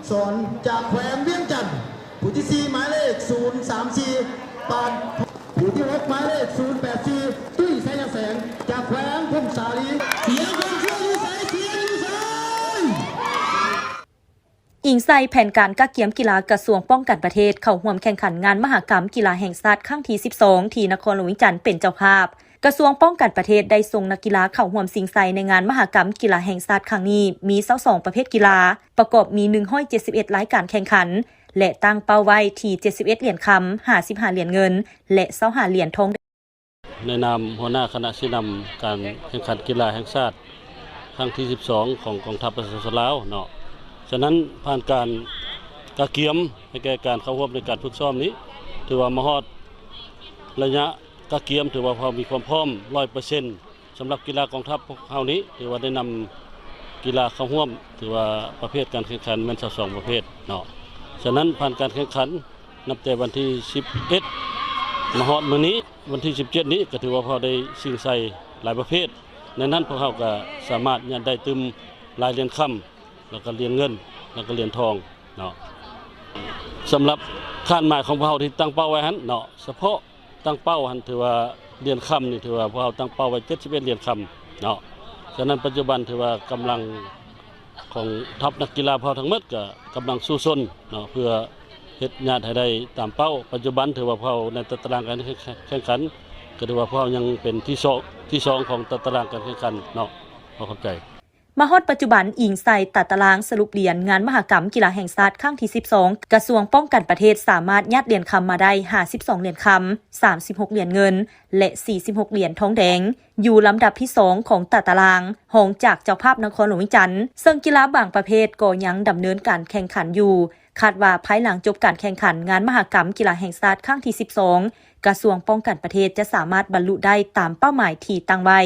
ສອນ ຈາກແຂວງວຽງຈັນ, ຜູ້ທີສີ່ ໝາຍເລກ ສູນສາມສີ່ ປານ, ຜູ້ທີຫົກ ໝາຍເລກ ສູນແປດສີ່ ຕຸ້ຍ ໄຊຍະແສງ ຈາກແຂວງຜົ້ງສາລີ. ສຽງກອງເຊຍຢູ່ໃສ? ສຽງຢູ່ໃສ? ອີງໃສ່ແຜນການກະກຽມກິລາ ກະຊວງປ້ອງກັນປະເທດ ເຂົ້າຮ່ວມແຂ່ງຂັນງານມະຫະກຳກິລາແຫ່ງຊາດຄັ້ງທີສິບສອງ ທີ່ນະຄອນຫຼວງວຽງຈັນເປັນເຈົ້າພາບ. ກະຊວງປ້ອງກັນປະເທດໄດ້ສົ່ງນັກກິລາເຂົ້າຮ່ວມຊິງໄຊໃນງານມະຫະກຳກິລາແຫ່ງຊາດຄັ້ງນີ້ ມີຊາວສອງປະເພດກິລາ, ປະກອບມີໜຶ່ງຮ້ອຍເຈັດສິບເອັດລາຍການແຂ່ງຂັນ ແລະ ຕັ້ງເປົ້າໄວ້ທີ່ເຈັດສິບເອັດຫຼຽນຄຳ, ຫ້າສິບຫ້າຫຼຽນເງິນ ແລະ ຊາວຫ້າຫຼຽນທອງ. ໃນນາມຫົວໜ້າຄະນະຊີ້ນຳການແຂ່ງຂັນກິລາແຫ່ງຊາດຄັ້ງທີສິບສອງ ຂອງກອງທັບປະຊາຊົນລາວເນາະ, ສະນັ້ນຜ່ານການກະກຽມໃຫ້ແກ່ການເຂົ້າຮ່ວມໃນການຝຶກຊ້ອມນີ້ ຖືວ່າມາຮອດໄລຍະກະກຽມ ຖືວ່າພວກເຮົາມີຄວາມພ້ອມຮ້ອຍເປີເຊັນ. ສຳລັບກິລາກອງທັບພວກເຮົານີ້ ຖືວ່າໄດ້ນຳກິລາເຂົ້າຮ່ວມ ຖືວ່າປະເພດການແຂ່ງຂັນແມ່ນຊາວສອງປະເພດເນາະ, ສະນັ້ນຜ່ານການແຂ່ງຂັນ ນັບແຕ່ວັນທີສິບເອັດ ມາຮອດມື້ນີ້ ວັນທີສິບເຈັດນີ້ ກໍຖືວ່າພວກເຮົາໄດ້ຊິງໄຊຫຼາຍປະເພດ, ໃນນັ້ນພວກເຮົາກໍສາມາດຍາດໄດ້ຕື່ມຫຼາຍຫຼຽນຄຳ ແລ້ວກໍຫຼຽນເງິນ ແລ້ວກໍຫຼຽນທອງເນາະ. ສຳລັບຄາດໝາຍຂອງພວກເຮົາທີ່ຕັ້ງເປົ້າໄວ້ຫັ້ນເນາະ, ສະເພາະຕັ້ງເປົ້າຫັ້ນ ຖືວ່າຫຼຽນຄຳນີ້ ຖືວ່າພວກເຮົາຕັ້ງເປົ້າໄວ້ເຈັດສິບເອັດຫຼຽນຄຳເນາະ, ສະນັ້ນປັດຈຸບັນຖືວ່າກຳລັງ ຂອງທັບນັກກິລາພວກເຮົາທັງໝົດກໍກຳລັງສູ້ຊົນເນາະ ເພື່ອເຮັດຍອດໃຫ້ໄດ້ຕາມເປົ້າ. ປັດຈຸບັນຖືວ່າພວກເຮົາໃນຕາຕະລາງການແຂ່ງຂັນ ກໍຖືວ່າພວກເຮົາຍັງເປັນທີສອງ ທີສອງຂອງຕາຕະລາງການແຂ່ງຂັນເນາະ. ຂໍຂອບໃຈ. ມາຮອດປັດຈຸບັນ, ອີງໃສ່ຕາຕະລາງສະຫຼຸບຫຼຽນງານມະຫະກຳກິລາແຫ່ງຊາດຄັ້ງທີສິບສອງ ກະຊວງປ້ອງກັນປະເທດສາມາດຍາດຫຼຽນຄຳມາໄດ້ຫ້າສິບສອງຫຼຽນຄຳ, ສາມສິບຫົກຫຼຽນເງິນ ແລະ ສີ່ສິບຫົກຫຼຽນທອງແດງ. ຢູ່ລຳດັບທີສອງຂອງຕາຕະລາງ, ຮອງຈາກເຈົ້າພາບນະຄອນຫຼວງວຽງຈັນ, ເຊິ່ງກິລາບາງປະເພດກໍຍັງດຳເນີນການແຂ່ງຂັນຢູ່. ຄາດວ່າພາຍຫຼັງຈົບການແຂ່ງຂັນງານມະຫະກຳກິລາແຫ່ງຊາດຄັ້ງທີສິບສອງ, ກະຊວງປ້ອງກັນປະເທດຈະສາມາດບັນລຸໄດ້ຕາມເປົ້າໝາຍທີ່ຕັ້ງໄວ້.